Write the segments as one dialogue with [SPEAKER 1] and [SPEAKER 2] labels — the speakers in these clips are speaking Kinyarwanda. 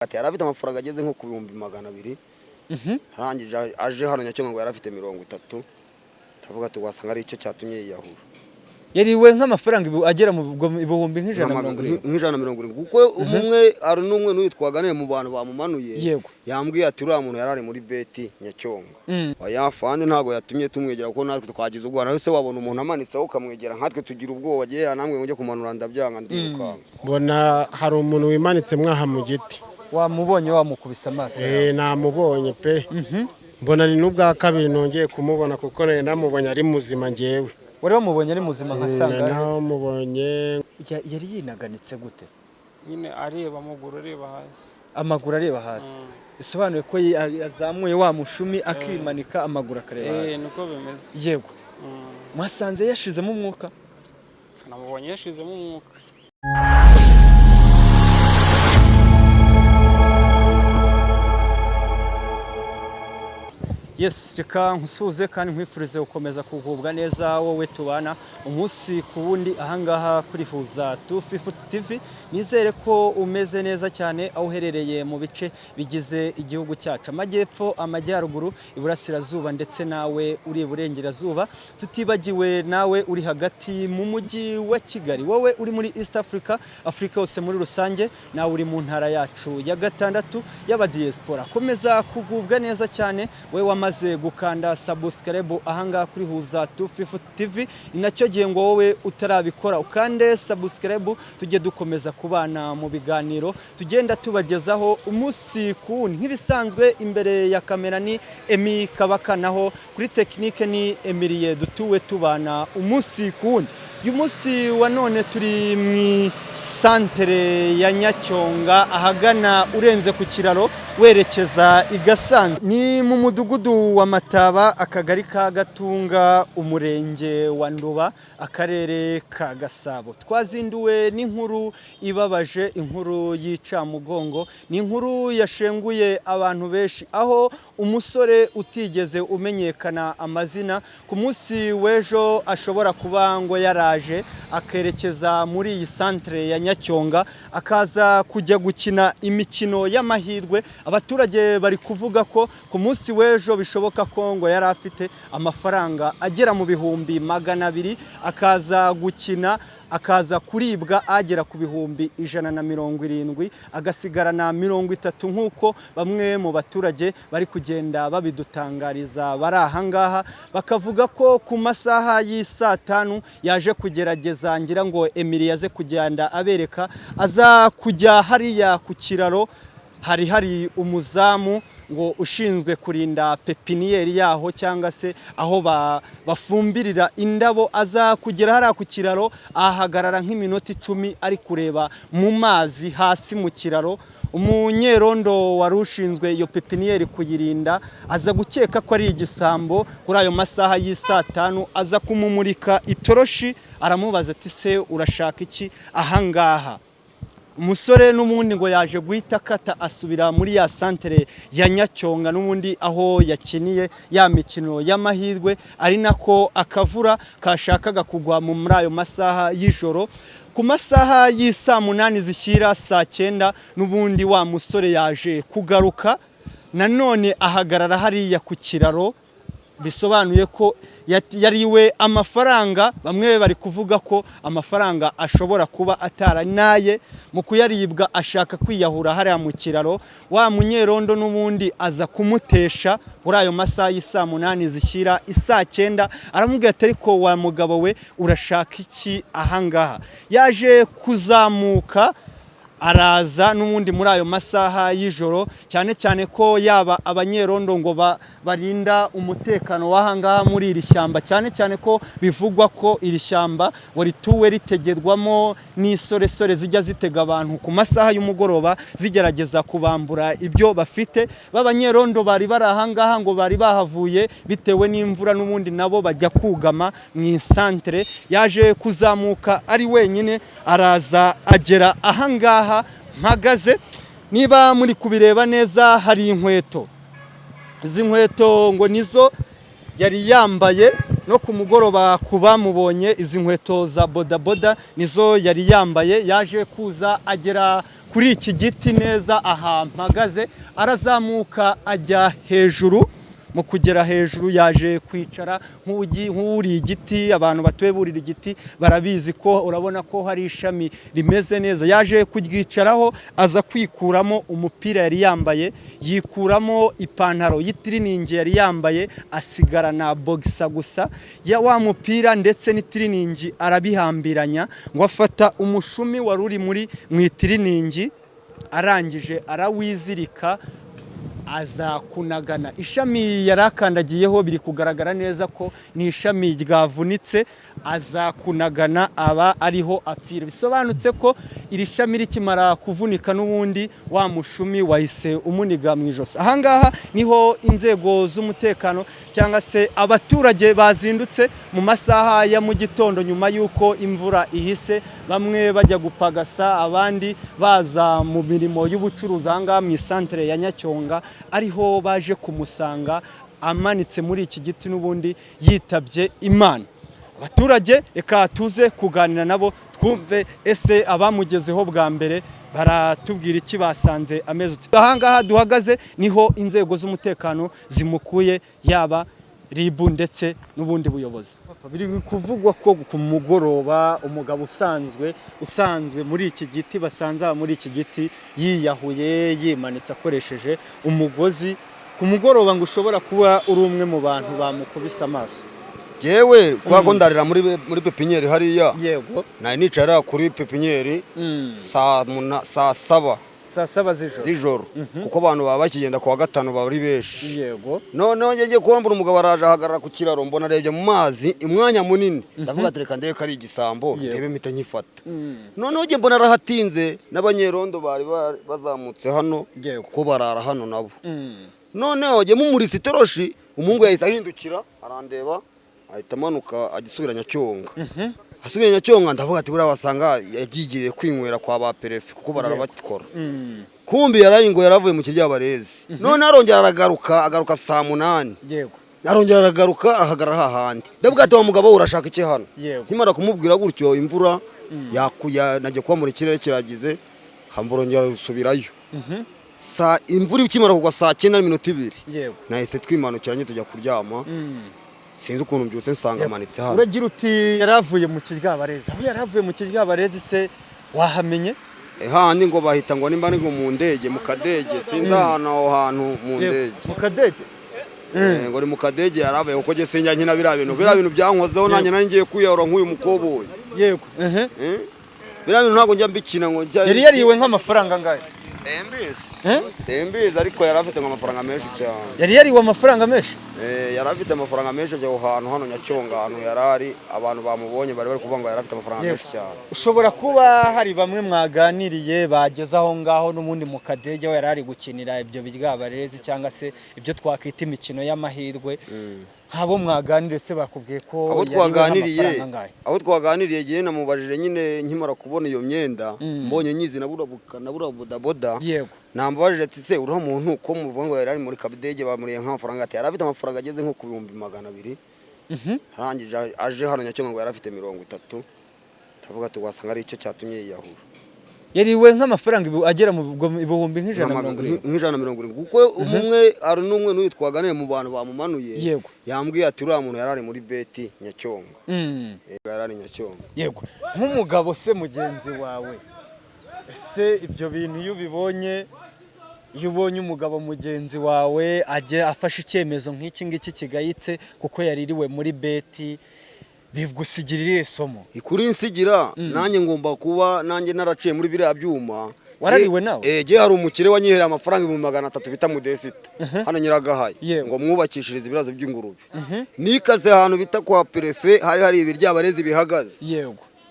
[SPEAKER 1] Ati yari afite amafaranga ageze nko ku 200,000. Arangije aje hano Nyacyonga ngo yari afite 30, ndavuga ati wasanga ari icyo cyatumye yiyahura.
[SPEAKER 2] Yariwe nk'amafaranga agera mu ibihumbi nk'170.
[SPEAKER 1] Nk'170, kuko umwe hari n'umwe n'uyu twaganiriye mu bantu bamumanuye. Yambwiye ati uriya muntu yari ari muri bet Nyacyonga. Oya, fande ntabwo yatumye tumwegera, kuko natwe twagize ubwoba. Nawe se wabona umuntu amanitseho ukamwegera? Nkatwe tugira ubwoba. Agiye namwe ngo njye kumanura, ndabyanga, ndirukanka.
[SPEAKER 3] Mbona hari umuntu wimanitse mwaha mu giti.
[SPEAKER 2] Wamubonye, wamukubise amaso yawe?
[SPEAKER 3] Eh, namubonye pe. Mbona ni n'ubwa kabiri nongeye kumubona, kuko nari namubonye ari muzima ngewe.
[SPEAKER 2] Wari wamubonye ari muzima nka sangahe?
[SPEAKER 3] Namubonye.
[SPEAKER 2] Yari yinaganitse gute?
[SPEAKER 4] Nyine areba amaguru, areba hasi.
[SPEAKER 2] Amaguru areba hasi, bisobanuye ko yazamuye wa mushumi akimanika, amaguru akareba hasi.
[SPEAKER 4] Niko bimeze.
[SPEAKER 2] Yego. Mwasanze yashizemo umwuka?
[SPEAKER 4] Namubonye yashizemo umwuka.
[SPEAKER 2] Yes, reka nkusuhuze kandi nkwifurize gukomeza kugubwa neza, wowe tubana umunsi ku wundi ahangaha kuri Huza 250 TV. Nizere ko umeze neza cyane aho uherereye mu bice bigize igihugu cyacu: amajyepfo, amajyaruguru, iburasirazuba, ndetse nawe uri iburengerazuba, tutibagiwe nawe uri hagati mu mujyi wa Kigali, wowe uri muri East Africa, Afurika yose muri rusange, nawe uri mu ntara yacu ya gatandatu y'abadiaspora. Komeza kugubwa neza cyane wowe wamaze gukanda subscribe ahangaha kuri Huza 250 TV. Ni nacyo gihe ngo wowe utarabikora ukande subscribe, tujye dukomeza kubana mu biganiro tugenda tubagezaho umunsi ku wundi. Nk'ibisanzwe, imbere ya kamera ni Emi Kabaka, naho kuri tekinike ni Emilie dutuwe tubana umunsi ku wundi. Uyu munsi wa none turi mu santere ya Nyacyonga, ahagana urenze ku kiraro werekeza i Gasanze. Ni mu mudugudu wa Mataba, akagari ka Gatunga, umurenge wa Nduba, akarere ka Gasabo. Twazinduwe n'inkuru ibabaje, inkuru y'icamugongo, ni inkuru yashenguye abantu benshi, aho umusore utigeze umenyekana amazina ku munsi w'ejo ashobora kuba ngo yaraje akerekeza muri iyi santere ya Nyacyonga, akaza kujya gukina imikino y'amahirwe. Abaturage bari kuvuga ko ku munsi w'ejo bishoboka ko ngo yari afite amafaranga agera mu 200,000, akaza gukina, akaza kuribwa agera ku 170,000, agasigarana 30, nk'uko bamwe mu baturage bari kugenda babidutangariza bari ahangaha. Bakavuga ko ku masaha y'isaa tanu yaje kugerageza, ngira ngo Emily yaze kugenda abereka, aza kujya hariya ku kiraro. Hari umuzamu ngo ushinzwe kurinda pepiniyeri yaho, cyangwa se aho bafumbirira indabo. Aza kugera hariya ku kiraro, ahagarara nk'iminota 10 ari kureba mu mazi hasi mu kiraro. Umunyerondo wari ushinzwe iyo pepiniyeri kuyirinda aza gukeka ko ari igisambo kuri ayo masaha y'isaa tanu, aza kumumurika itoroshi, aramubaza ati: "Se urashaka iki ahangaha?" Umusore n'ubundi ngo yaje guhita akata asubira muri ya santere ya Nyacyonga n'ubundi aho yakiniye ya mikino y'amahirwe, ari nako akavura kashakaga kugwa muri ayo masaha y'ijoro. Ku masaha y'isaa munani zishyira saa cyenda, n'ubundi wa musore yaje kugaruka nanone, ahagarara hariya ku kiraro. Bisobanuye ko yariwe amafaranga. Bamwe bari kuvuga ko amafaranga ashobora kuba ataranaye, mu kuyaribwa ashaka kwiyahura hariya mu kiraro. Wa munyerondo n'ubundi aza kumutesha muri ayo masaha y'isaa munani zishyira isaa cyenda, aramubwira ati: "Ariko wa mugabo we, urashaka iki ahangaha?" Yaje kuzamuka araza n'ubundi muri ayo masaha y'ijoro, cyane cyane ko yaba abanyerondo ngo barinda umutekano w'ahangaha muri iri shyamba, cyane cyane ko bivugwa ko iri shyamba ngo rituwe ritegerwamo n'isoresore zijya zitega abantu ku masaha y'umugoroba, zigerageza kubambura ibyo bafite. B'abanyerondo bari bari ahangaha ngo bari bahavuye bitewe n'imvura, n'ubundi nabo bajya kugama mu isantere. Yaje kuzamuka ari wenyine, araza agera ahangaha mpagaze. Niba muri kubireba neza, hari inkweto. Izi nkweto ngo nizo yari yambaye no ku mugoroba ku bamubonye. Izi nkweto za bodaboda nizo yari yambaye. Yaje kuza agera Kuri iki giti neza aha mpagaze, arazamuka ajya hejuru. Mu kugera hejuru yaje kwicara nk'uriye igiti. Abantu batuye burira igiti barabizi ko urabona ko hari ishami rimeze neza. Yaje kuryicaraho, aza kwikuramo umupira yari yambaye, yikuramo ipantaro y'itiriningi yari yambaye, asigarana boxer gusa ya wa mupira ndetse n'itiriningi arabihambiranya, ngo afata umushumi wari uri muri mu itiriningi, arangije arawizirika, aza kunagana ishami yari akandagiyeho. Biri kugaragara neza ko ni ishami ryavunitse. Aza kunagana aba ariho apfira. Bisobanutse ko iri shami rikimara kuvunika, n'ubundi wa mushumi wahise umuniga mu ijosi. Ahangaha niho inzego z'umutekano cyangwa se abaturage bazindutse mu masaha ya mu gitondo, nyuma y'uko imvura ihise, bamwe bajya gupagasa, abandi baza mu mirimo y'ubucuruzi ahangaha mu isantere ya Nyacyonga, ariho baje kumusanga amanitse muri iki giti, n'ubundi yitabye Imana. Abaturage reka tuze kuganira nabo, twumve ese abamugezeho bwa mbere baratubwira iki, basanze ameze ute. Ahangaha duhagaze niho inzego z'umutekano zimukuye, yaba RIB ndetse n'ubundi buyobozi. Biri kuvugwa ko ku mugoroba umugabo usanzwe muri iki giti, basanze aha muri iki giti yiyahuye, yimanitse akoresheje umugozi ku mugoroba, ngo ushobora kuba uri umwe mu bantu bamukubise amaso.
[SPEAKER 1] Jewe kubera ko ndarira muri pépinière hariya. Nari nicara kuri pépinière saa 7.
[SPEAKER 2] Saa 7 z'ijoro.
[SPEAKER 1] Z'ijoro, kuko abantu baba bakigenda kuwa gatanu, baba ari benshi. Noneho ngiye kubona mbona umugabo araje ahagarara ku kiraro, mbona arebye mu mazi umwanya munini, ndavuga ati reka ndebe ko ari igisambo, ndebe mpita nkifata. Noneho njye mbona arahatinze, n'abanyerondo bari bazamutse hano, kuko barara hano nabo. Noneho njye mumuritse itoroshi, umuhungu yahise ahindukira arandeba, ahita amanuka agisubira Nyacyonga. Asubiye Nyacyonga, ndavuga ati buriya wasanga yagiye kwinywera kwa ba perefe, kuko barara bakora. Kumbi yarayi ngo yaravuye mu Kiryabarezi. None arongera aragaruka, agaruka saa 8. Arongera aragaruka, ahagarara hahandi. Ndavuga ati wa mugabo we, urashaka iki hano? Nkimara kumubwira gutyo, imvura yakuya, najya kuba muri kirere kiragize, hambura rusubirayo. Saa imvura ikimara kugwa saa 9:02, nahise twimanukira nyine tujya kuryama. Sinzi ukuntu mbyutse nsanga amanitse hano.
[SPEAKER 2] Uragira uti yaravuye mu Kiryabarezi. Aho yaravuye mu Kiryabarezi se wahamenye?
[SPEAKER 1] Handi ngo bahita ngo nimba ni ngo mu ndege, mu kadege, sinzi ahantu aho hantu mu ndege.
[SPEAKER 2] Mu Kadege.
[SPEAKER 1] Ngo ni mu Kadege yaravuye, kuko njye sinjya nkina biriya bintu. Biriya bintu byankozeho, nanjye nari ngiye kwiyahura nk'uyu mukoboyi. Biriya bintu ntabwo njya mbikina ngo njya.
[SPEAKER 2] Yari yariwe nk'amafaranga angahe?
[SPEAKER 1] Simbizi.
[SPEAKER 2] Eh?
[SPEAKER 1] Simbizi, ariko yari afite amafaranga menshi cyane.
[SPEAKER 2] Yari yariwe amafaranga menshi.
[SPEAKER 1] Yari afite amafaranga menshi aho hantu hano Nyacyonga, ahantu yari ari, abantu bamubonye bari bari kuvuga ngo yari afite amafaranga menshi cyane.
[SPEAKER 2] Ushobora kuba hari bamwe mwaganiriye bageze aho ngaho n'ubundi mu Kadege, aho yari ari gukinira ibyo biryabarezi cyangwa se ibyo twakwita imikino y'amahirwe. Nk'abo mwaganiriye se bakubwiye ko
[SPEAKER 1] Abo
[SPEAKER 2] yariwe
[SPEAKER 1] twaganiriye,
[SPEAKER 2] nk'amafaranga angahe?
[SPEAKER 1] abo twaganiriye, gihe namubajije nyine nkimara kubona iyo myenda, mbonye nyizi nabura bodaboda, namubajije ati se uriya muntu ko muvuga ngo yari ari muri Kadege bamuriye nk'amafaranga, ati yari afite amafaranga ageze nko ku 200,000. Arangije aje hano Nyacyonga ngo yari afite 30, ndavuga ati wasanga ari icyo cyatumye yiyahura.
[SPEAKER 2] Yariwe nk'amafaranga agera mu ibihumbi nk'170.
[SPEAKER 1] Nk'170, kuko umwe hari n'umwe n'uyu twaganiriye mu bantu bamumanuye, yambwiye ati uriya muntu yari ari muri beti Nyacyonga. Yari ari Nyacyonga.
[SPEAKER 2] Yego, nk'umugabo se mugenzi wawe, ese ibyo bintu iyo ubibonye, iyo ubonye umugabo mugenzi wawe ajya afashe icyemezo nk'iki ngiki kigayitse kuko yaririwe muri beti, bigusigira irihe somo?
[SPEAKER 1] Kuri nsigira, nanjye ngomba kuba nanjye naraciye muri biriya byuma.
[SPEAKER 2] Warariwe nawe?
[SPEAKER 1] Eh, hari umukire wanyihereye amafaranga 300,000 bita Mudesita hano Nyiragahaye, ngo mwubakishirize ibirazo by'ingurube. Nikaze ahantu bita kwa perefe, hari hari ibiryabarezi bihagaze.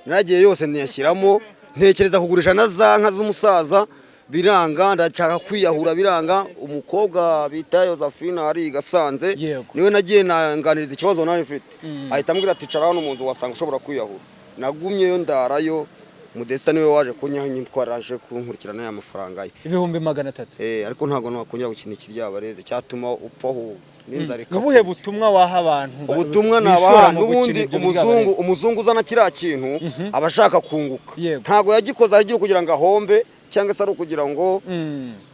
[SPEAKER 1] Naragiye yose ntiyashyiramo, ntekereza kugurisha na za nka z'umusaza, biranga, ndashaka kwiyahura biranga. Umukobwa bita Josephine hari i Gasanze, niwe nagiye nanganiriza ikibazo nari mfite, ahita ambwira ati cara hano mu nzu wasanga ushobora kwiyahura. Nagumyeyo ndarayo. Mudesita niwe waje kunyitwara, aje kunkurikirana ya mafaranga ye.
[SPEAKER 2] 300,000.
[SPEAKER 1] Ariko ntabwo nakongera gukina ikiryabarezi cyatuma upfa ahubwo n'inzara
[SPEAKER 2] Ni ubuhe
[SPEAKER 1] ikakwica.
[SPEAKER 2] butumwa waha abantu
[SPEAKER 1] Ubutumwa
[SPEAKER 2] bishora
[SPEAKER 1] nabaha
[SPEAKER 2] mu gukina
[SPEAKER 1] n'ubundi
[SPEAKER 2] ibyo
[SPEAKER 1] umuzungu,
[SPEAKER 2] biryabarezi?
[SPEAKER 1] umuzungu uzana kiriya kintu aba ashaka kunguka. Ntabwo yagikoze agira kugira ngo ahombe. cyangwa se ari ukugira ngo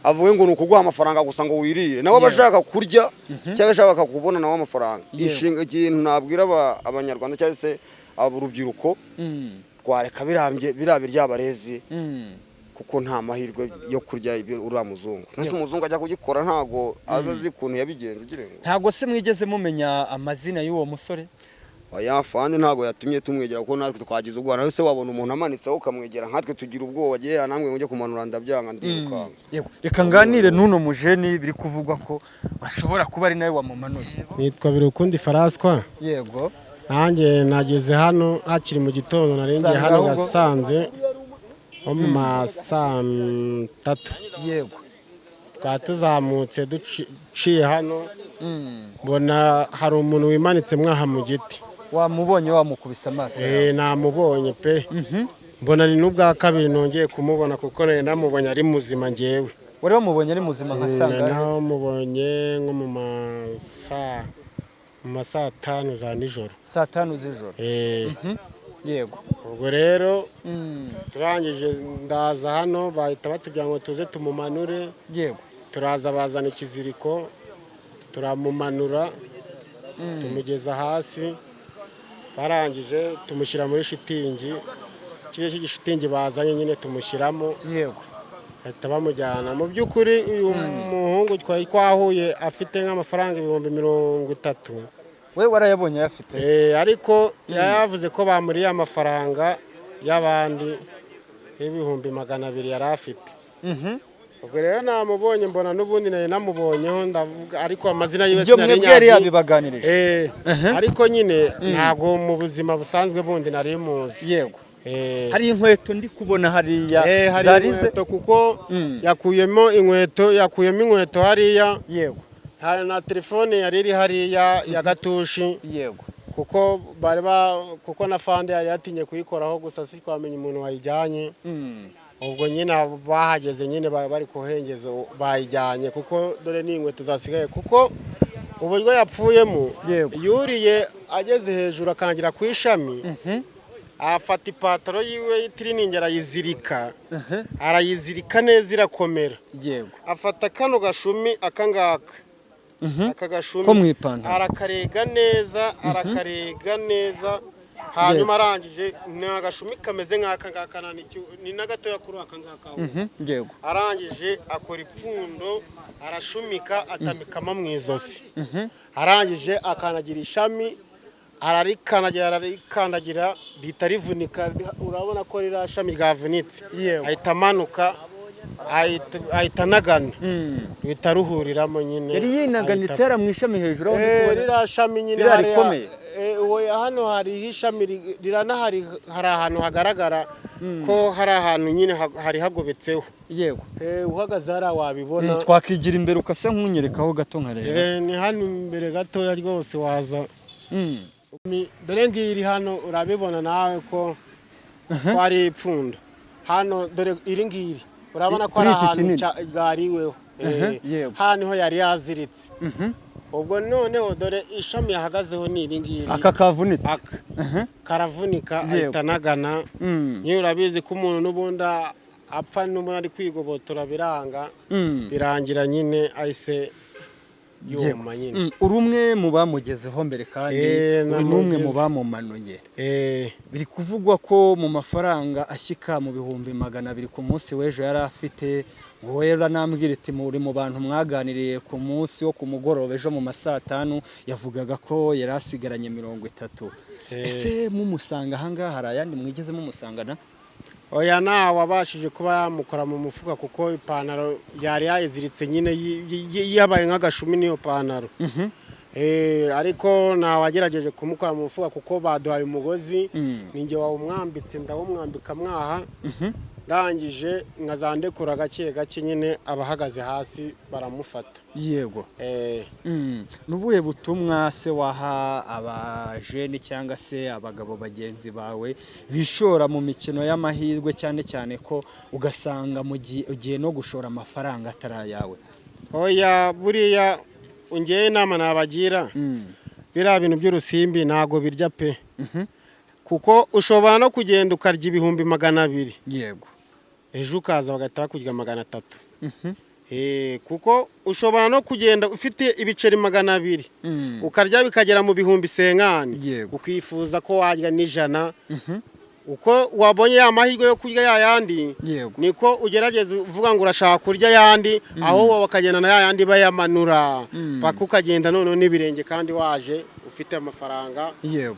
[SPEAKER 1] avuge ngo ni ukuguha amafaranga gusa ngo wirire. Nawe aba ashaka kurya cyangwa ashaka kubona nawe amafaranga. Inshinga, ikintu nabwira abanyarwanda cyangwa se urubyiruko, twareka birambye biriya biryabarezi, kuko nta mahirwe yo kurya ibyo uriya muzungu. Nese umuzungu ajya kugikora ntago azi ukuntu yabigenje ugira ngo.
[SPEAKER 2] Ntabwo se mwigeze mumenya amazina y'uwo musore?
[SPEAKER 1] Oya, fande ntabwo yatumye tumwegera, kuko natwe twagize ubwoba. Nawe se wabona umuntu amanitseho ukamwegera? Nkatwe tugira ubwoba. Agiye namwe mujye kumanura, ndabyanga, ndirukanka.
[SPEAKER 2] Yego, reka nganire n'uno mujeni biri kuvugwa ko bashobora kuba ari nawe wamumanuye.
[SPEAKER 3] Nitwa Birukundi Faraswa. Nanjye nageze hano hakiri mu gitondo, narengeye
[SPEAKER 2] Sanga
[SPEAKER 3] hano
[SPEAKER 2] ahubwo.
[SPEAKER 3] Gasanze nko mu ma saa tatu. Twari tuzamutse duciye hano, mbona hari umuntu wimanitse mwaha mu giti.
[SPEAKER 2] Wamubonye, wamukubise amaso yawe?
[SPEAKER 3] Eh, namubonye pe. Mbona ni n'ubwa kabiri nongeye kumubona, kuko nari namubonye ari muzima ngewe.
[SPEAKER 2] Wari wamubonye ari muzima nka sangahe?
[SPEAKER 3] Namubonye nko mu ma saa tanu za nijoro.
[SPEAKER 2] Saa tanu z'ijoro?
[SPEAKER 3] Eh. Ubwo rero turangije ndaza hano, bahita batubwira ngo tuze tumumanure. Turaza, bazana ikiziriko, turamumanura, tumugeza hasi. Barangije tumushyira muri shitingi, kiriya cy'igishitingi bazanye nyine, tumushyiramo, bahita bamujyana. Mu by'ukuri uyu muhungu twari twahuye afite nk'amafaranga 30,000.
[SPEAKER 2] We warayabonye ayafite?
[SPEAKER 3] Eh, ariko yavuze ko bamuriye amafaranga y'abandi 200,000 yari afite. Ubwo rero namubonye, mbona n'ubundi nari namubonyeho, ndavuga, ariko amazina yiwe
[SPEAKER 2] Ibyo
[SPEAKER 3] sinari
[SPEAKER 2] mwebwe yari
[SPEAKER 3] nyazi.
[SPEAKER 2] yabibaganirije?
[SPEAKER 3] Eh, ariko nyine ntabwo mu buzima busanzwe bundi nari muzi. Eh.
[SPEAKER 2] Hari inkweto ndi kubona hariya.
[SPEAKER 3] Eh, hari
[SPEAKER 2] zarize.
[SPEAKER 3] inkweto, kuko yakuyemo inkweto hariya. Hari na telefone yari iri hariya ya gatushi, kuko bari ba kuko na fande yari yatinye kuyikoraho gusa, si twamenya umuntu wayijyanye. Ubwo nyine abo bahageze nyine bari kuhengeza bayijyanye, kuko dore ni inkweto zasigaye. Kuko uburyo yapfuyemo, yuriye ageze hejuru akangira ku ishami, afata ipataro yiwe y'itiriningi arayizirika, arayizirika neza irakomera. Afata kano gashumi aka ngaka, aka gashumi
[SPEAKER 2] Ko mu ipantaro.
[SPEAKER 3] arakarega neza, arakarega neza. Hanyuma arangije, ni agashumi kameze nk'aka ngaka, ni na gatoya kuri aka ngaka. Arangije akora ipfundo, arashumika, atamikamo mu izosi. Arangije akandagira ishami, ararikandagira, ararikandagira, rihita rivunika. Urabona ko ririya shami ryavunitse. Ahita amanuka, ahita anagana, ruhita ruhuriramo nyine.
[SPEAKER 2] Yari yinaganitse
[SPEAKER 3] ahita
[SPEAKER 2] yari mu ishami hejuru aho ndi
[SPEAKER 3] Eh,
[SPEAKER 2] kubona.
[SPEAKER 3] ririya shami nyine
[SPEAKER 2] Ririya
[SPEAKER 3] hariya,
[SPEAKER 2] rikomeye.
[SPEAKER 3] eh, oya, hano hariho ishami riranahari, hari ahantu hagaragara ko hari ahantu nyine hari hagobetseho. Eh, uhagaze hariya wabibona.
[SPEAKER 2] Twakigira imbere ukasa nk'unyerekaho gato nkareba.
[SPEAKER 3] Eh, ni hano imbere gatoya rwose waza. Dore ngiyi iri hano, urabibona nawe ko ari ipfundo hano. Dore iri ngiri, urabona ko
[SPEAKER 2] Kuri
[SPEAKER 3] ari
[SPEAKER 2] iki
[SPEAKER 3] ahantu
[SPEAKER 2] kinini?
[SPEAKER 3] Bwariweho. Eh, hano niho yari yaziritse. Ubwo noneho dore ishami yahagazeho ni iri ngiri.
[SPEAKER 2] Aka kavunitse.
[SPEAKER 3] Aka karavunika, ahita anagana. Niyo urabizi ko umuntu n'ubundi apfa n'ubundi ari kwigobotora, biranga, birangira nyine ahise yuma nyine.
[SPEAKER 2] Uri umwe mu bamugezeho mbere kandi
[SPEAKER 3] Eh,
[SPEAKER 2] uri n'umwe mu
[SPEAKER 3] namugeze.
[SPEAKER 2] bamumanuye.
[SPEAKER 3] Eh.
[SPEAKER 2] Biri kuvugwa ko mu mafaranga ashyika mu 200,000 ku munsi w'ejo yari afite. Wowe uranambwira iti muri mu bantu mwaganiriye ku munsi wo ku mugoroba ejo mu ma saa tanu, yavugaga ko yari asigaranye 30. Ese mumusanga ahangaha hari ayandi mwigeze mumusangana?
[SPEAKER 3] Oya, ntawe wabashije kuba yamukora mu mufuka, kuko ipantaro yari yayiziritse nyine, yabaye nk'agashumi n'iyo pantaro. Eh, ariko ntawagerageje kumukora mu mufuka, kuko baduhaye umugozi, ninjye wawumwambitse, ndawumwambika mwaha. Ndangije nkazandekura gake gake nyine, abahagaze hasi baramufata. Eh.
[SPEAKER 2] Ni ubuhe butumwa se waha abajeni cyangwa se abagabo bagenzi bawe bishora mu mikino y'amahirwe, cyane cyane ko ugasanga mu gihe ugiye no gushora amafaranga atari ayawe?
[SPEAKER 3] Oya, buriya ungewe inama nabagira, biriya bintu by'urusimbi ntago birya pe, kuko ushobora no kugenda ukarya 200,000. Ejo ukaza bagahita bakurya 300. Kuko ushobora no kugenda ufite ibiceri 200, ukarya bikagera mu bihumbi senkani, ukifuza ko warya n'ijana. Uko wabonye ya mahirwe yo kurya ya yandi, niko ugerageza uvuga ngo urashaka kurya yandi, aho bakagenda na ya yandi bayamanura, paka ukagenda noneho n'ibirenge kandi waje ufite amafaranga.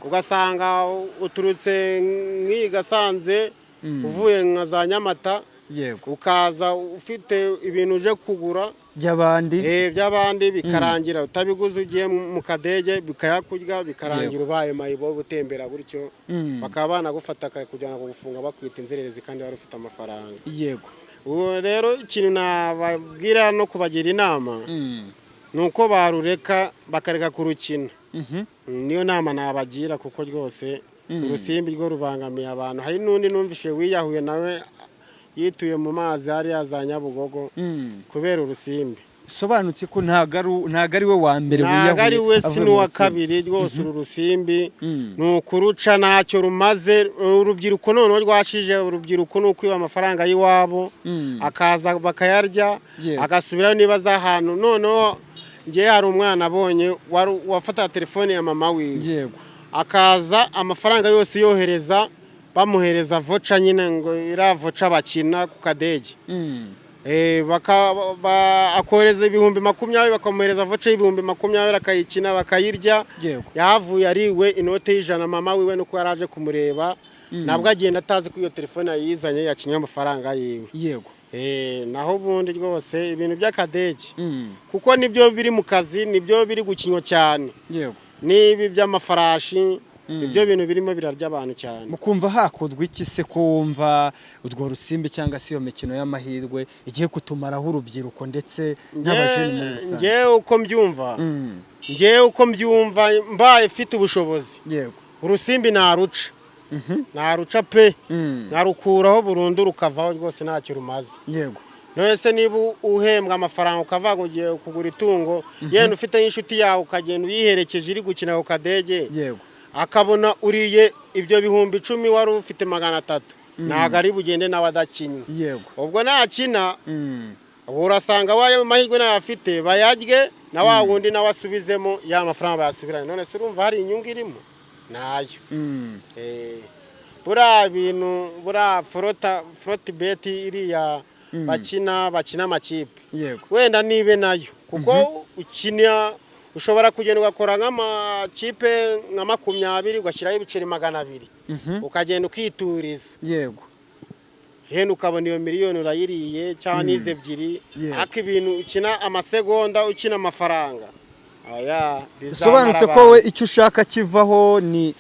[SPEAKER 3] Ugasanga uturutse nk'iyi Gasanze, uvuye nka za Nyamata, ukaza ufite ibintu uje kugura
[SPEAKER 2] by'abandi.
[SPEAKER 3] By'abandi, bikarangira utabiguze, ugiye mu kadege bikayakurya, bikarangira ubaye mayibobo utembera gutyo. Bakaba banagufata bakakujyana kugufunga, bakwita inzererezi kandi wari ufite amafaranga. Ubu rero ikintu nababwira no kubagira inama ni uko barureka, bakareka kurukina. Niyo nama nabagira, kuko rwose urusimbi rwo rubangamiye abantu. Hari n'undi numvishe wiyahuye nawe, yituye mu mazi hariya za Nyabugogo kubera urusimbi.
[SPEAKER 2] Sobanutse ko ntago ari we wa mbere
[SPEAKER 3] Ntabwo ari we, si
[SPEAKER 2] avuye mu
[SPEAKER 3] n'uwa
[SPEAKER 2] rusimbi.
[SPEAKER 3] kabiri rwose. Uru rusimbi ni ukuruca, ntacyo rumaze. Urubyiruko noneho rwashije, urubyiruko ni ukwiba amafaranga y'iwabo, akaza bakayarya, agasubirayo niba azi ahantu. Noneho ngewe hari umwana abonye wafataga telefone ya mama wiwe, akaza amafaranga yose yohereza, bamuhereza voucher nyine, ngo iriya voucher bakina ku kadege. Akohereza 20,000, bakamuhereza voucher y'20,000, akayikina bakayirya. Yahavuye ariwe inote y'ijana. Mama wiwe nuko yari aje kumureba, nabwo agenda atazi ko iyo telefone yayizanye yakinye amafaranga yiwe. Naho ubundi rwose ibintu by'akadege, kuko nibyo biri mu kazi, nibyo biri gukinywa cyane, n'ibi by'amafarashi, ibyo bintu birimo birarya abantu cyane.
[SPEAKER 2] Mukumva hakorwa iki se, ko wumva urwo rusimbi cyangwa se iyo mikino y'amahirwe igiye kutumaraho urubyiruko ndetse n'abajeni muri rusange?
[SPEAKER 3] Ngewe uko mbyumva, ngewe uko mbyumva, mbaye mfite ubushobozi, urusimbi naruca, naruca pe, narukuraho burundu, rukavaho rwose, ntacyo rumaze. None se niba uhembwa amafaranga, ukavuga ngo ugiye kugura itungo, yenda ufite nk'inshuti yawe, ukagenda uyiherekeje iri gukina ku kadege, akabona uriye ibyo 10,000 wari ufite 300, ntabwo ari bugende nawe adakinnye? Ubwo nakina, ubu urasanga wayo mahirwe nayo afite bayarye, na wa wundi nawe asubizemo ya mafaranga, bayasubirane. None se urumva hari inyungu irimo? Nayo. Buriya bintu, buriya foroti bet iriya bakina amakipe, wenda nibe nayo, kuko ukina ushobora kugenda ugakora nk'amakipe nka 20, ugashyiraho ibiceri 200, ukagenda ukituriza, heno ukabona iyo miliyoni urayiriye cyangwa n'izi ebyiri. Ariko ibintu ukina amasegonda, ukina amafaranga aya,
[SPEAKER 2] Bisobanutse
[SPEAKER 3] bizamara
[SPEAKER 2] ko we
[SPEAKER 3] abantu.
[SPEAKER 2] icyo ushaka kivaho ni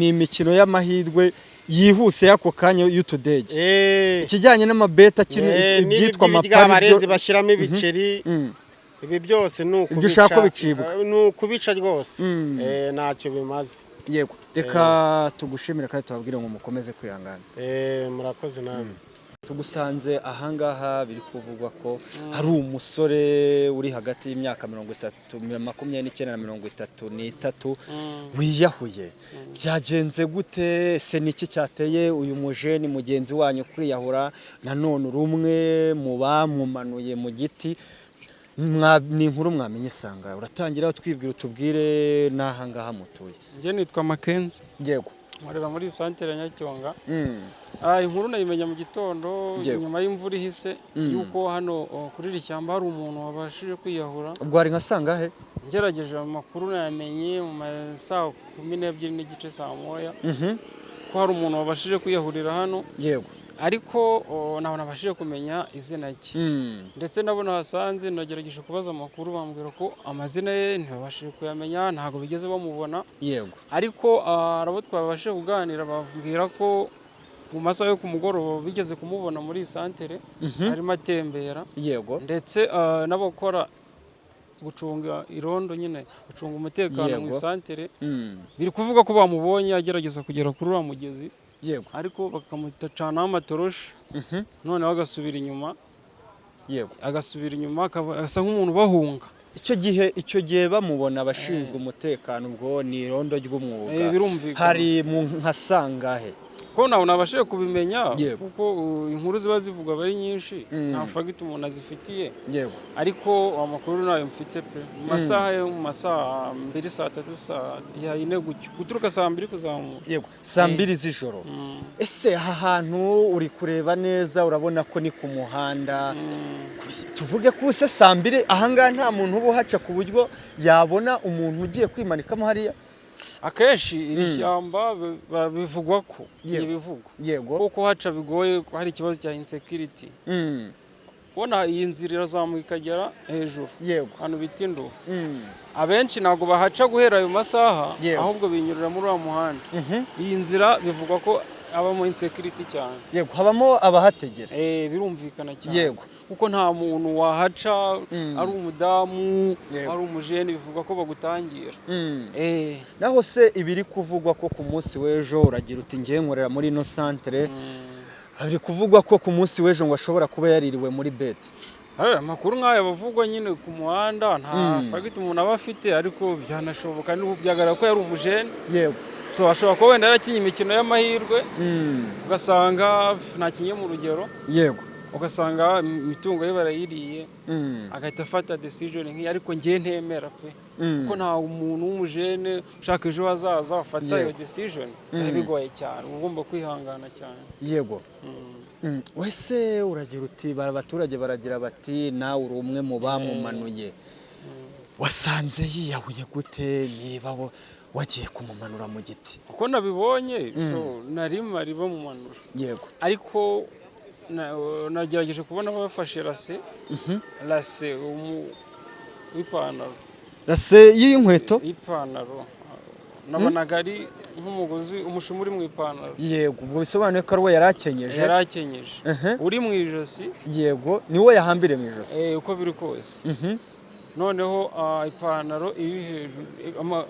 [SPEAKER 2] imikino y'amahirwe yihuse y'ako kanya y'utudege, ikijyanye n'amabeta akina, ibyitwa amapari
[SPEAKER 3] n'iby'abarezi bashyiramo ibiceri, ibi byose ni
[SPEAKER 2] Ibyo ushaka ko
[SPEAKER 3] ukubica.
[SPEAKER 2] bicibwa.
[SPEAKER 3] Ni ukubica rwose. Ntacyo bimaze.
[SPEAKER 2] Yego, reka tugushimire kandi tubabwire ngo mukomeze kwihangana.
[SPEAKER 3] Murakoze namwe.
[SPEAKER 2] Tugusanze ahangaha, biri kuvugwa ko hari umusore uri hagati y'imyaka 30, 29 na 33 wiyahuye. Byagenze gute se? Niki cyateye uyu mujeni mugenzi wanyu kwiyahura? Nanone uri umwe mu bamumanuye mu giti. Ni inkuru mwamenye isanga uratangira twibwira, utubwire n'ahangaha mutuye.
[SPEAKER 4] Njye nitwa Makenzi, nkorera muri santere ya Nyacyonga. Inkuru nayimenya mu gitondo, nyuma y'imvura ihise, yuko hano kuri iri shyamba hari umuntu wabashije kwiyahura.
[SPEAKER 2] Ubwo hari nka sangahe?
[SPEAKER 4] Ngerageje amakuru nayamenye mu ma saa 12:30, saa moya, ko hari umuntu wabashije kwiyahurira hano, ariko ntabwo nabashije kumenya izina rye. Ndetse nabo nahasanze nagerageje kubaza amakuru, bambwira ko amazina ye ntibabashije kuyamenya, ntabwo bigeze bamubona. Ariko hari abo twabashije kuganira bambwira ko mu masaha yo ku mugoroba bigeze kumubona muri iyi santere arimo atembera, ndetse n'abakora gucunga irondo nyine, gucunga umutekano mu isantere, biri kuvuga ko bamubonye agerageza kugera kuri uriya mugezi, ariko bakamucanaho amatoroshi, noneho agasubira inyuma, agasubira inyuma asa nk'umuntu ubahunga.
[SPEAKER 2] Icyo gihe bamubona, abashinzwe umutekano, ubwo ni irondo ry'umwuga,
[SPEAKER 4] Birumvikana.
[SPEAKER 2] hari mu nka sangahe?
[SPEAKER 4] Ko ntabwo nabashije kubimenya kuko inkuru ziba zivugwa ari nyinshi, nta fact umuntu azifitiye. Ariko amakuru nayo mfite pe, mu masaha yo mu masaha 2, saa 3, saa 4 gutyo, guturuka saa 2 kuzamura.
[SPEAKER 2] Yego, saa 2 z'ijoro. Ese aha hantu uri kureba neza, urabona ko ni ku muhanda, tuvuge ko se saa 2 ahangaha nta muntu uba uhaca ku buryo yabona umuntu ugiye kwimanikamo hariya?
[SPEAKER 4] Akenshi iri shyamba bivugwa ko ibivugwa kuko haca bigoye, ko hari ikibazo cya insecurity. Kubona iyi nzira irazamuka ikagera hejuru, ahantu bita Induba, abenshi ntabwo bahaca guhera ayo masaha, ahubwo binyurira muri uriya muhanda. Iyi nzira bivugwa ko habamo insecurity cyane.
[SPEAKER 2] Yego, habamo abahategera.
[SPEAKER 4] Birumvikana cyane, kuko nta muntu wahaca ari umudamu, ari umujene, bivugwa ko bagutangira.
[SPEAKER 2] Naho se ibiri kuvugwa ko ku munsi w'ejo, uragira uti ngiye nkorera muri ino santere, hari kuvugwa ko ku munsi w'ejo ngo ashobora kuba yaririwe muri beti.
[SPEAKER 4] Amakuru nk'aya bavugwa nyine ku muhanda, nta fact umuntu aba afite, ariko byanashoboka, byagaragara ko yari umujene. So ashobora kuba wenda yarakinye imikino y'amahirwe, ugasanga ntakinye mu rugero, ugasanga imitungo ye barayiriye, agahita afata decision nk'iyi. Ariko ngiye ntemera pe, kuko nta muntu w'umujene ushaka ejo hazaza afata iyo decision, biba bigoye cyane, uba ugomba kwihangana cyane.
[SPEAKER 2] Yego. Wese uragira uti abaturage baragira bati nawe uri umwe mu bamumanuye, wasanze yiyahuye gute niba wagiye kumumanura mu giti?
[SPEAKER 4] Uko nabibonye, nari mari bamumanura, ariko nagerageje kubona bafashe lacet w'ipantaro.
[SPEAKER 2] Lacet y'inkweto?
[SPEAKER 4] Y'ipantaro. Nabonaga ari nk'umugozi, umushumi uri mu ipantaro.
[SPEAKER 2] Yego, ubwo bisobanuye ko ari we yari akenyeje.
[SPEAKER 4] Yari akenyeje, uri mu ijosi.
[SPEAKER 2] Yego, ni we yahambiriye mu ijosi.
[SPEAKER 4] Uko biri kose. Noneho ipantaro iri hejuru,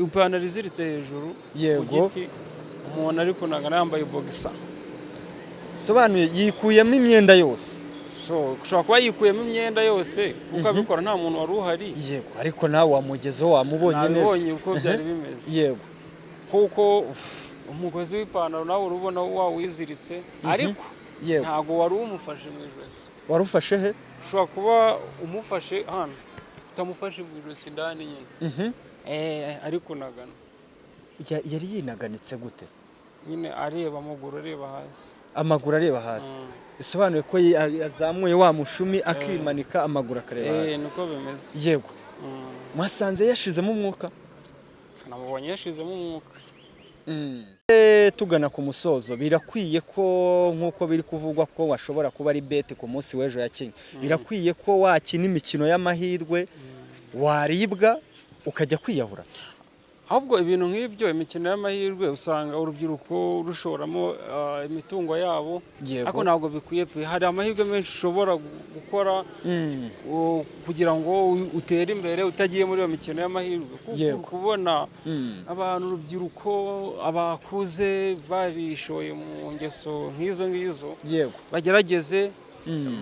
[SPEAKER 4] ipantaro iziritse hejuru ku giti, umuntu ari kunagana yambaye boxer.
[SPEAKER 2] Sobanuye yikuyemo imyenda yose.
[SPEAKER 4] Ushobora kuba yikuyemo imyenda yose, kuko abikora nta muntu wari uhari.
[SPEAKER 2] Yego, ariko nawe wamugezeho, wamubonye neza.
[SPEAKER 4] Nabibonye uko byari bimeze. Kuko umugozi w'ipantaro nawe urubona wawiziritse, ariko ntabwo wari umufashe mu ijosi.
[SPEAKER 2] Wari ufashe he?
[SPEAKER 4] Ushobora kuba umufashe hano, utamufashe mu ijosi indani nyine. Ari kunagana.
[SPEAKER 2] Yari yinaganitse gute?
[SPEAKER 4] Nyine areba amaguru, areba hasi.
[SPEAKER 2] Amaguru areba hasi, bisobanuye ko yazamuye wa mushumi akimanika, amaguru akareba hasi.
[SPEAKER 4] Niko bimeze.
[SPEAKER 2] Yego, mwasanze yashizemo umwuka?
[SPEAKER 4] Namubonye yashizemo umwuka.
[SPEAKER 2] Tugana ku musozo, birakwiye ko nk'uko biri kuvugwa ko washobora kuba ari beti ku munsi w'ejo yakinnye, birakwiye ko wakina imikino y'amahirwe waribwa ukajya kwiyahura?
[SPEAKER 4] Ahubwo ibintu nk'ibyo, imikino y'amahirwe, usanga urubyiruko rushoramo imitungo yabo, ariko ntabwo bikwiye pe. Hari amahirwe menshi ushobora gukora kugira ngo utere imbere utagiye muri iyo mikino y'amahirwe, kuko kubona abantu, urubyiruko, abakuze barishoye mu ngeso nk'izo ngizo, bagerageze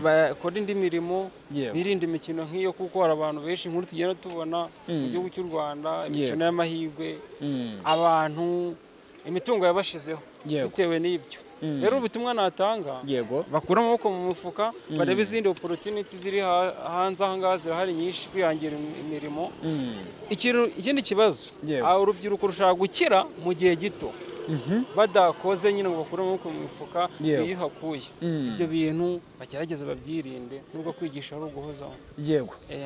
[SPEAKER 4] bakora indi mirimo, birinde imikino nk'iyo, kuko hari abantu benshi, inkuru tugenda tubona mu gihugu cy'u Rwanda, imikino y'amahirwe, abantu imitungo yabashizeho bitewe n'ibyo. Rero ubutumwa natanga, bakure amaboko mu mufuka, barebe izindi opportunity ziri hanze aha ngaha, zirahari nyinshi, kwihangira imirimo. Ikindi kibazo, urubyiruko rushaka gukira mu gihe gito, badakoze nyine ngo bakure amaboko mu mifuka, bihakuye. Ibyo bintu bagerageze babyirinde, nubwo kwigisha ari uguhozaho.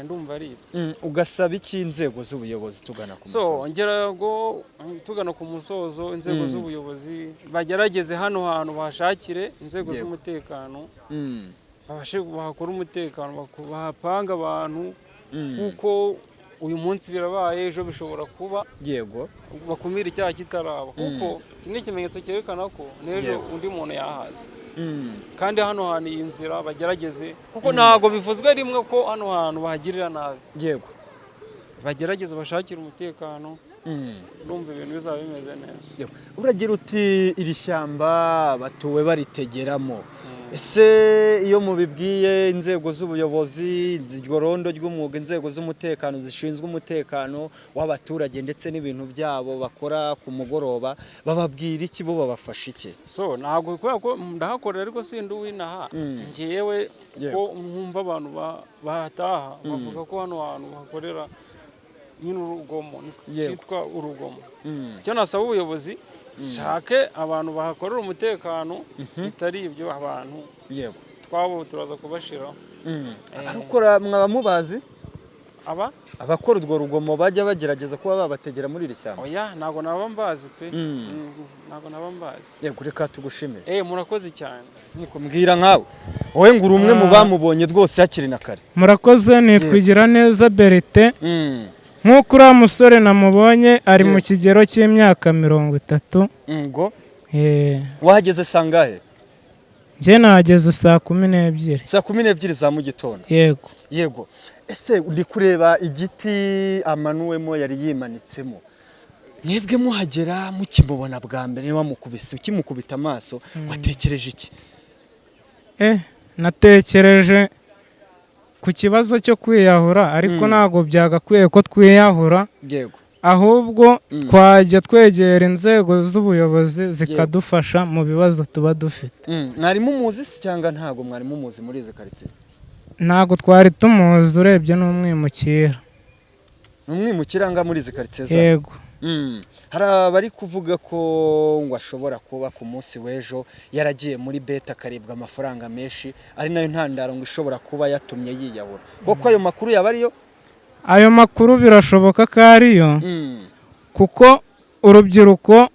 [SPEAKER 4] Ndumva ari ibyo.
[SPEAKER 2] Ugasaba iki inzego z'ubuyobozi tugana ku
[SPEAKER 4] So
[SPEAKER 2] musozo?
[SPEAKER 4] ngira ngo tugana ku musozo, inzego z'ubuyobozi bagerageze hano hantu bahashakire inzego z'umutekano, babashe bahakore umutekano, bahapanga abantu, kuko uyu munsi birabaye, ejo bishobora kuba. Bakumira icyaha kitaraba, kuko iki ni ikimenyetso cyerekana ko n'ejo undi muntu yahaza. Kandi hano hantu, iyi nzira bagerageze, kuko ntabwo bivuzwe rimwe ko hano hantu bahagirira nabi. Bagerageze bashakire umutekano, ndumva ibintu bizaba bimeze neza.
[SPEAKER 2] Uragira uti iri shyamba batuwe baritegeramo. Ese iyo mubibwiye inzego z'ubuyobozi, iryo rondo ry'umwuga, inzego z'umutekano zishinzwe umutekano w'abaturage ndetse n'ibintu byabo bakora ku mugoroba, bababwira iki? Bo babafasha iki?
[SPEAKER 4] So ntabwo, kubera ko ndahakorera ariko sindi uwinaha. Ngewe ko nkumva abantu bahataha bavuga ko hano hantu bahakorera nyine urugomo, cyitwa urugomo. Icyo nasaba ubuyobozi, shake abantu bahakorera umutekano, bitari ibyo abantu twabo turaza kubashiraho.
[SPEAKER 2] Arukora mwaba mubazi?
[SPEAKER 4] Aba
[SPEAKER 2] Abakora urwo rugomo bajya bagerageza kuba babategera muri iri shyamba?
[SPEAKER 4] Oya, ntabwo naba mbazi pe. Ntabwo naba mbazi.
[SPEAKER 2] Yego, reka tugushimire.
[SPEAKER 4] Murakoze cyane.
[SPEAKER 2] Mbwira nkawe, wowe ngo uri umwe mu bamubonye rwose hakiri na kare.
[SPEAKER 5] Murakoze, nitwigira neza Berite. Nk'uko uriya musore namubonye ari mu kigero cy'imyaka 30.
[SPEAKER 2] Ngo wahageze sangahe?
[SPEAKER 5] Njye nahageze saa 12.
[SPEAKER 2] Saa 12 za mu gitondo?
[SPEAKER 5] Yego.
[SPEAKER 2] Yego. Ese ndi kureba igiti amanuwemo yari yimanitsemo, mwebwe muhagera mukimubona bwa mbere wamukubise, ukimukubita amaso watekereje iki?
[SPEAKER 5] Natekereje ku kibazo cyo kwiyahura, ariko ntabwo byagakwiye ko twiyahura.
[SPEAKER 2] Yego.
[SPEAKER 5] Ahubwo twajya twegera inzego z'ubuyobozi zikadufasha mu bibazo tuba dufite.
[SPEAKER 2] Mwari mumuzi se cyangwa ntabwo mwari mumuzi muri izi karitsiye?
[SPEAKER 5] Ntabwo twari tumuzi, urebye n'umwimukira.
[SPEAKER 2] Umwimukira nga muri izi karitsiye za?
[SPEAKER 5] Yego.
[SPEAKER 2] Hari abari kuvuga ko ngo ashobora kuba ku munsi w'ejo yaragiye muri beta akaribwa amafaranga menshi, ari nayo ntandaro ngo ishobora kuba yatumye yiyahura. Koko ayo makuru yaba ariyo?
[SPEAKER 5] Ayo makuru birashoboka ko ariyo, kuko urubyiruko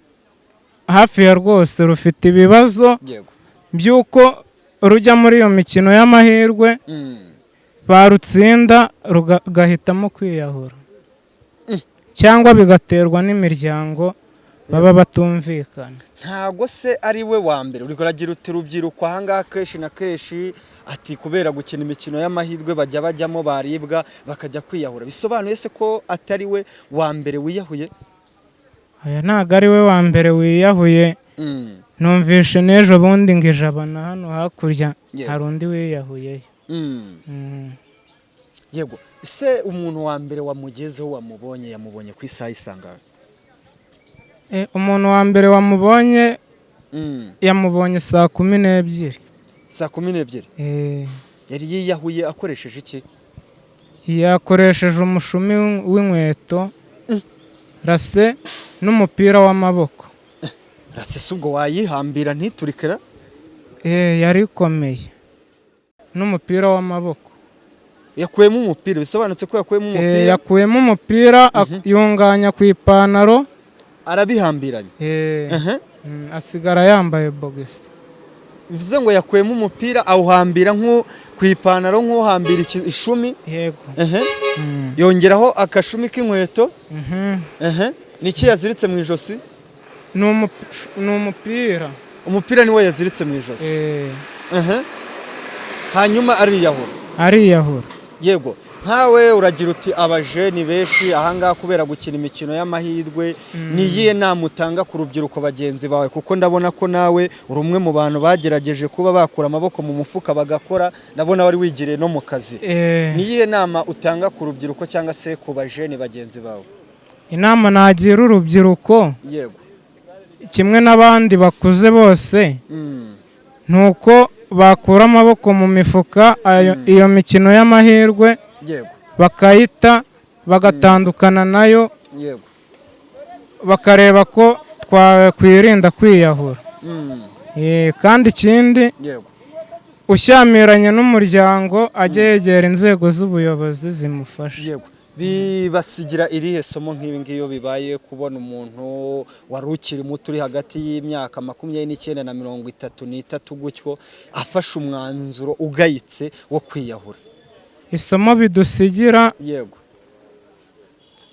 [SPEAKER 5] hafi ya rwose rufite ibibazo by'uko rujya muri iyo mikino y'amahirwe, barutsinda rugahitamo kwiyahura, cyangwa bigaterwa n'imiryango baba batumvikana.
[SPEAKER 2] Ntago se ari we wa mbere uri kuragira uti rubyiruko ahangaha kenshi na kenshi ati kubera gukina imikino y'amahirwe bajya bajyamo baribwa bakajya kwiyahura, bisobanuye se ko atari we wa mbere wiyahuye?
[SPEAKER 5] Aya ntago ari we wa mbere wiyahuye. Numvishe n'ejo bundi ngo ijabana hano hakurya hari undi wiyahuye.
[SPEAKER 2] Yego. Ese umuntu wa mbere wamugezeho wamubonye yamubonye ku isaha isangano?
[SPEAKER 5] Umuntu wa mbere wamubonye yamubonye saa 12.
[SPEAKER 2] Saa 12? Yari yiyahuye akoresheje iki?
[SPEAKER 5] Yakoresheje umushumi w'inkweto, rase n'umupira w'amaboko.
[SPEAKER 2] Rase se ubwo wayihambira ntiturikira?
[SPEAKER 5] Yari ikomeye n'umupira w'amaboko.
[SPEAKER 2] Yakuyemo umupira, bisobanutse ko yakuyemo umupira.
[SPEAKER 5] Yakuyemo umupira yunganya ku ipantaro,
[SPEAKER 2] arabihambiranye.
[SPEAKER 5] Asigara yambaye bogisi.
[SPEAKER 2] Bivuze ngo yakuyemo umupira awuhambira nko ku ipantaro nk'uhambira ishumi.
[SPEAKER 5] Yego.
[SPEAKER 2] Yongeraho akashumi k'inkweto. Niki yaziritse mu ijosi?
[SPEAKER 5] Ni umupira.
[SPEAKER 2] Umupira niwo yaziritse mu ijosi. Hanyuma ariyahura.
[SPEAKER 5] Ariyahura.
[SPEAKER 2] Yego. Nkawe uragira uti abajeni benshi ahangaha kubera gukina imikino y'amahirwe, ni iyihe nama utanga ku rubyiruko bagenzi bawe? Kuko ndabona ko nawe uri umwe mu bantu bagerageje kuba bakura amaboko mu mufuka bagakora, ndabona wari wigiriye no mu kazi. Ni iyihe nama utanga ku rubyiruko cyangwa se ku bajeni bagenzi bawe?
[SPEAKER 5] Inama nagira urubyiruko,
[SPEAKER 2] yego,
[SPEAKER 5] kimwe n'abandi bakuze bose, nuko bakura amaboko mu mifuka iyo mikino y'amahirwe bakayita, bagatandukana nayo, bakareba ko twakwirinda kwiyahura. Kandi ikindi, ushyamiranye n'umuryango ajye yegera inzego z'ubuyobozi zimufasha.
[SPEAKER 2] Yego. Bibasigira irihe somo nk'ibi ngiyo bibaye kubona umuntu wari ukiri muto uri hagati y'imyaka 29 na 33 gutyo afashe umwanzuro ugayitse wo kwiyahura?
[SPEAKER 5] Isomo bidusigira,
[SPEAKER 2] yego,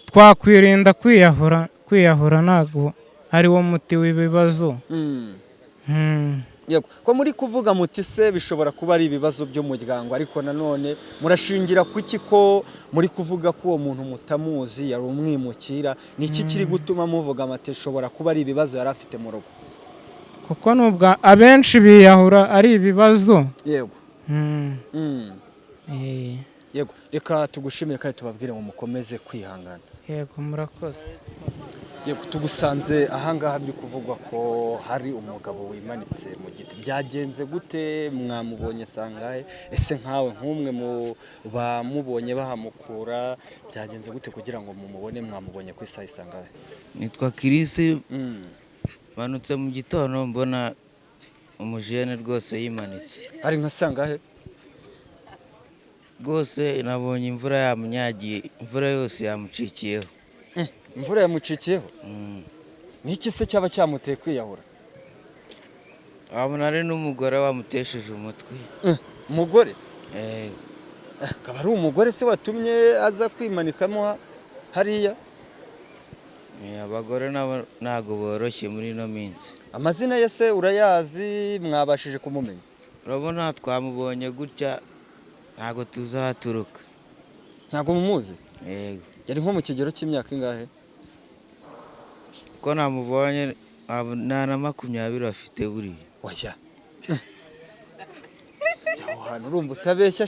[SPEAKER 5] twakwirinda kwiyahura. Kwiyahura ntabwo ari wo muti w'ibibazo.
[SPEAKER 2] Yego. Ko muri kuvuga muti se bishobora kuba ari ibibazo by'umuryango, ariko nanone murashingira kuki ko muri kuvuga ko uwo muntu mutamuzi yari umwimukira? Ni iki kiri gutuma muvuga amati ishobora kuba ari ibibazo yari afite mu rugo?
[SPEAKER 5] Kuko nubwo abenshi biyahura ari ibibazo.
[SPEAKER 2] Yego. Yego, reka tugushimire kandi tubabwire ngo mukomeze kwihangana.
[SPEAKER 5] Yego, murakoze.
[SPEAKER 2] Yego, tugusanze ahangaha biri kuvugwa ko hari umugabo wimanitse mu giti. Byagenze gute? Mwamubonye sangahe? Ese nkawe nk'umwe mu bamubonye bahamukura, byagenze gute kugira ngo mumubone? Mwamubonye ku isaha isangahe?
[SPEAKER 6] Nitwa Kirisi. Manutse mu gitondo mbona umujene rwose yimanitse.
[SPEAKER 2] Ari nka sangahe?
[SPEAKER 6] Rwose nabonye imvura yamunyagiye, imvura yose yamucikiyeho.
[SPEAKER 2] Imvura yamucikiyeho? Niki se cyaba cyamuteye kwiyahura?
[SPEAKER 6] Wabona ari n'umugore wamutesheje umutwe.
[SPEAKER 2] Umugore? Akaba ari umugore se watumye aza kwimanikamo hariya?
[SPEAKER 6] Abagore nabo ntabwo boroshye muri ino minsi.
[SPEAKER 2] Amazina ye se urayazi? Mwabashije kumumenya?
[SPEAKER 6] Urabona twamubonye gutya, ntabwo tuzahaturuka.
[SPEAKER 2] Ntabwo mumuzi?
[SPEAKER 6] Yego.
[SPEAKER 2] Yari nko mu kigero cy'imyaka ingahe?
[SPEAKER 6] Ko namubonye nta na 20 afite buriya.
[SPEAKER 2] Oya, aho hantu urumva utabeshya?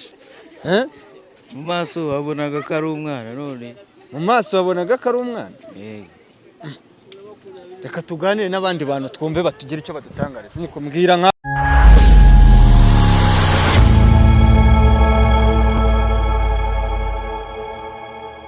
[SPEAKER 6] Mu maso wabonaga ko ari umwana none.
[SPEAKER 2] Mu maso wabonaga ko ari umwana?
[SPEAKER 6] Yego.
[SPEAKER 2] Reka tuganire n'abandi bantu twumve batugire icyo badutangariza. Niko mbwira nka